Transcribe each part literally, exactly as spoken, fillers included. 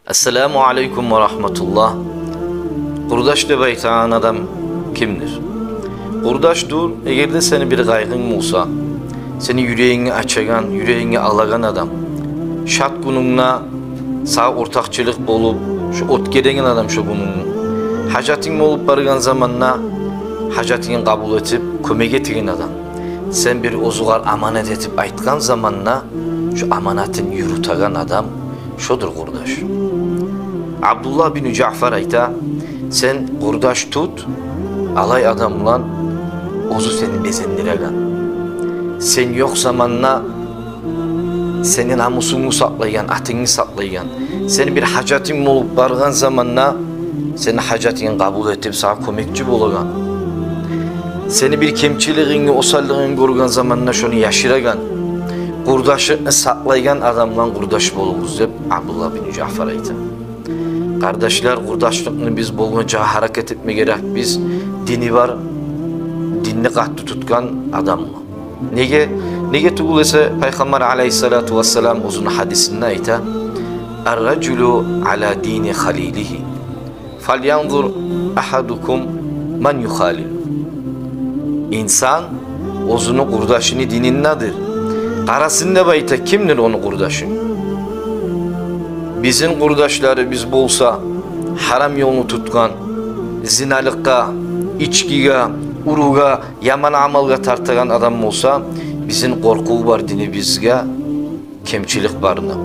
Ассаламу алейкум ва рагьматуллагь. Къурдаш деп айтагъан адам кимдир? Къурдашдыр, эгер де сени бир къайгъынг болса, сени юрегинге ачагъан, юрегинге алагъан адам, шат гюнюнгде сагъа ортакъчылыкъ болуп, шо оьтгереген адам шо гюнюнгню. Гьажатынг болуп баргъан заманда гьажатынгны къабул этип, кёмек этеген адам. Сен бир оьзюгер аманат этип айтгъан заманда, шо аманатын юрютеген адам, шодур къурдаш. Абдуллагь бин Жаъфар айта: сен къурдаш тут алай адам булан, оьзю сени безендиреген, сен ёкъ заманда сени намусунгну сакълайгъан, атынгны сакълайгъан, сени бир гьажатынг болуп баргъан заманда сени гьажатынгны къабул этип, сагъа кёмекчи болагъан, сени бир кемчилигингни, осаллыгъынгны гёрген заманда шону яшырагъан, къурдашны сакълайгъан адам булан къурдаш болугъуз деп Абдуллагь бин Жаъфар айта. Къардашлар, къурдашлыкъны биз болгъанча гьаракат этме герекбиз дини бар, динни къатты тутгъан адам булан. Неге? Неге тюгюл эсе, Пайхаммар алейгьиссалату вассалам оьзюню гьадисинде айта: «Ар-ражулу ала дини халилигьи, фалянзур агьадукум ман юхалил». Инсан оьзюню къурдашыны дининдедир. Къарасын деп айта, кимдир ону къурдашы. Бизин къурдашларыбыз болса, гьарам ёлну тутгъан, зиналыкъгъа, ичкиге, уругъа, яман амалгъа тартагъан адам болса, бизин къоркъув бар динибизге кемчилик барына.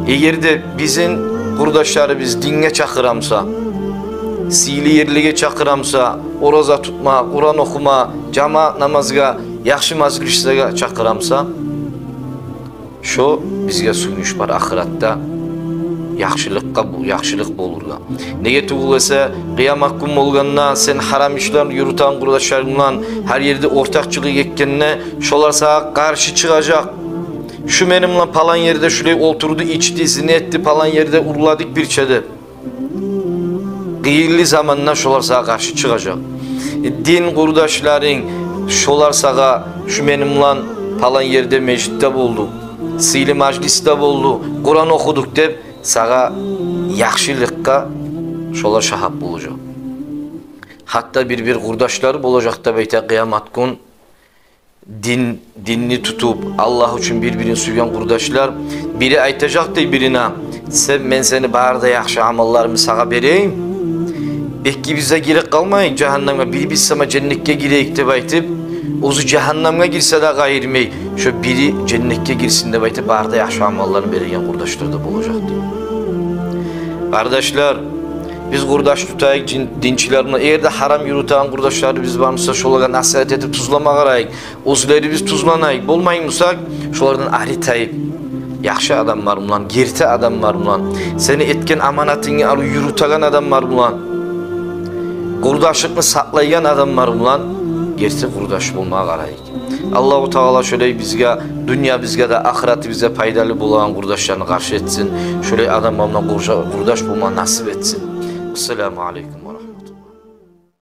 Эгер де бизин къурдашларыбыз динге чакъырамса, сыйлы ерлеге чакъырамса, ораза тутма, Къуран охума, жамаат намазгъа, яхшы мажлислеге чакъырамса, шо бизге сююнч бар ахыратда, яхшылыкъгъа, бу яхшылыкъ болургъа. Неге тюгюл эсе, къыямат гюн болгъанда, сен гьарам ишлер юрютеген къурдашларынг булан гьар ерде ортакъчылыкъ этгенде, шолар сагъа къаршы чыгъажакъ. Шу мени булан палан ерде шулай олтурду, ичди, зина этди, палан ерде урладыкъ бирче деп. Къыйынлы заманда шолар сагъа къаршы чыгъажакъ. Дин къурдашларынг, шолар сагъа: «Шу мени булан палан ерде межитде болду, сыйлы мажлисде болду, Къуран охудукъ», — деп, сагъа яхшылыкъгъа шолар шагьат болажакъ. Гьатта бир-бир къурдашлар болажакъ деп айта къыямат гюн, дин, динни тутуп, Аллагь учун бир-бирин сюйген къурдашлар. Бири айтажакъ дей бирине: «Сен, мен сени бары да яхшы амалларымны сагъа берейим. Экибиз де гирип къалмайыкъ жагьаннемге, бирибиз сама женнетге гирейик», — деп айтып, оьзю жагьаннемге гирсе де къайырмай, шо бири женнетге гирсин деп айтып, бары да яхшы амалларын береген къурдашлар да болажакъ дей. Къардашлар, биз къурдаш тутайыкъ дин-, динчилер булан. Эгер де гьарам юрютеген къурдашларыбыз бар буса, шолагъа насигьат этип тюзлеме къарайыкъ. Оьзлерибиз тюзленейик. Болмаймы бусакъ, шолардан ари тайып, яхшы адамлар булан, герти адамлар булан, сени этген аманатынгны арив юрютеген адамлар булан, къурдашлыкъны сакълайгъан адамлар булан герти къурдаш болмагъа къарайыкъ. Аллагьу Таала шолай бизге, дюньябызгъа да, ахыратыбызгъа пайдалы болагъан къурдашланы къаршы этсин. Шолай адамлар булан къурша-, къурдаш болма насип этсин. Ассаламу алейкум.